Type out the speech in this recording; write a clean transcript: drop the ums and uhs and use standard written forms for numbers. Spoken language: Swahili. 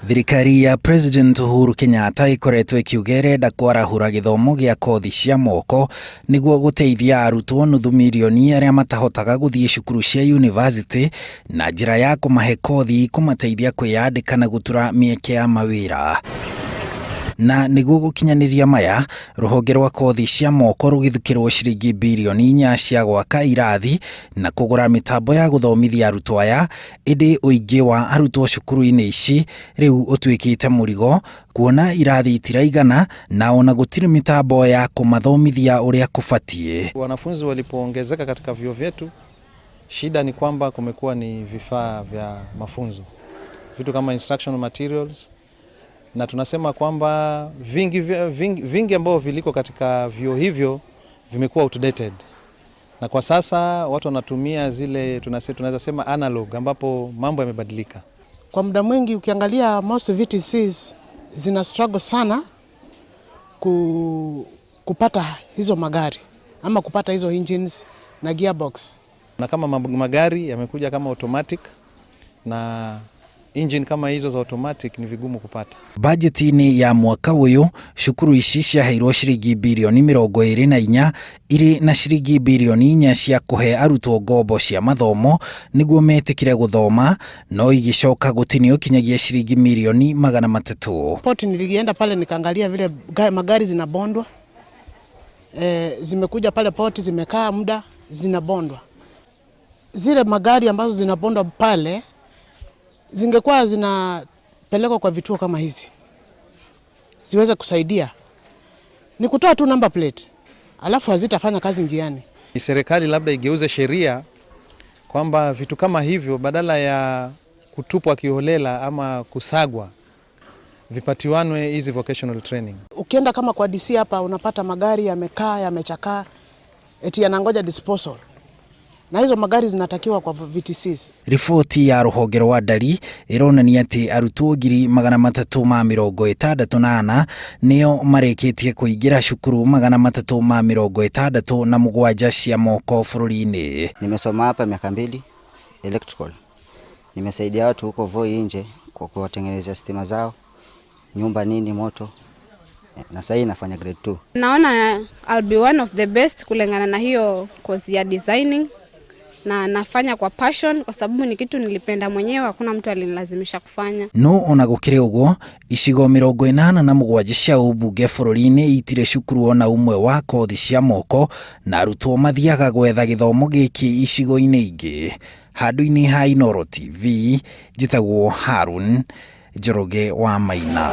Thirikari ya President Uhuru Kenyatta ĩkoretwo ĩkiuga ĩrenda kwarahũra gĩthomo gĩa kothi cia moko nĩguo gũteithia arutwo nuthu mirioni arĩa matahotaga gũthiĩ cukuru cia yunivasĩtĩ na njĩra ya kũmahe kothi kũmateithia kwĩyandĩka na gũtura mĩeke ya mawĩra. Na nĩguo gũkinyanĩria maya, rũhonge rwa kothi cia moko rũgĩthukĩrwo ciringi birioni 4 cia gwaka irathi na kũgũra mĩtambo ya gũthomithia arutwo aya, ĩndĩ ũingĩ wa arutwo cukuru-inĩ ici rĩu ũtuĩkĩte mũrigo kuona irathi itiraigana na ona gũtirĩ mĩtambo ya kũmathomithia ũrĩa kũbatiĩ. Wanafunzi walipoongezeka katika vyuo vyetu, shida ni kwamba kumekuwa ni vifaa vya mafunzo, vitu kama instructional materials, na tunasema kwamba vingi, vingi, vingi ambavyo viliko katika vyuo hivyo vimekuwa outdated, na kwa sasa watu wanatumia zile tunaweza sema analog, ambapo mambo yamebadilika. Kwa muda mwingi ukiangalia most VTCs zina struggle sana kupata hizo magari ama kupata hizo engines na gearbox. Na kama magari yamekuja kama automatic na engine kama hizo za automatic ni vigumu kupata. Bajeti-inĩ ya mwaka ũyũ, cukuru ici ciaheirwo ciringi birioni 24 irĩ na ciringi birioni 4 cia kũhe arutwo ngombo cia mathomo nĩguo metĩkĩre gũthoma, no igĩcoka gũtinio kinyagia ciringi mirioni 300. Port nilienda pale nikaangalia vile magari zinabondwa. Zimekuja pale port, zimekaa muda, zinabondwa. Zile magari ambazo zinabondwa pale zingekuwa zinapelekwa kwa vituo kama hizi ziweze kusaidia, ni kutoa tu number plate alafu hazitafanya kazi njiani. Ni serikali labda igeuze sheria kwamba vitu kama hivyo badala ya kutupwa kiholela ama kusagwa vipatiwanwe hizi vocational training. Ukienda kama kwa DC hapa unapata magari yamekaa, yamechakaa, eti yanangoja disposal, na hizo magari zinatakiwa kwa VTCs. Riboti ya rũhonge rwa ndari ĩronania atĩ arutwo 364,000 nĩo marĩkĩtie kũingĩra cukuru 367 cia moko bũrũri-inĩ. Nimesoma hapa miaka 2 electrical. Nimesaidia watu huko Voi nje kwa kuwatengenezea stima zao, nyumba nini moto, na sasa nafanya grade 2. Naona I'll be one of the best kulingana na hiyo course ya designing, na nafanya kwa passion kwa sababu ni kitu nilipenda mwenyewe, hakuna mtu alinilazimisha kufanya. No ona gũkĩrĩ ũguo, icigo 87 cia ũmbunge bũrũri-inĩ itirĩ cukuru ona ũmwe wa kothi cia moko na arutwo mathiaga gwetha gĩthomo gĩkĩ icigo-inĩ ingĩ. Handũ-inĩ ha Inooro TV, njĩtagwo Harun Njoroge wa Maina.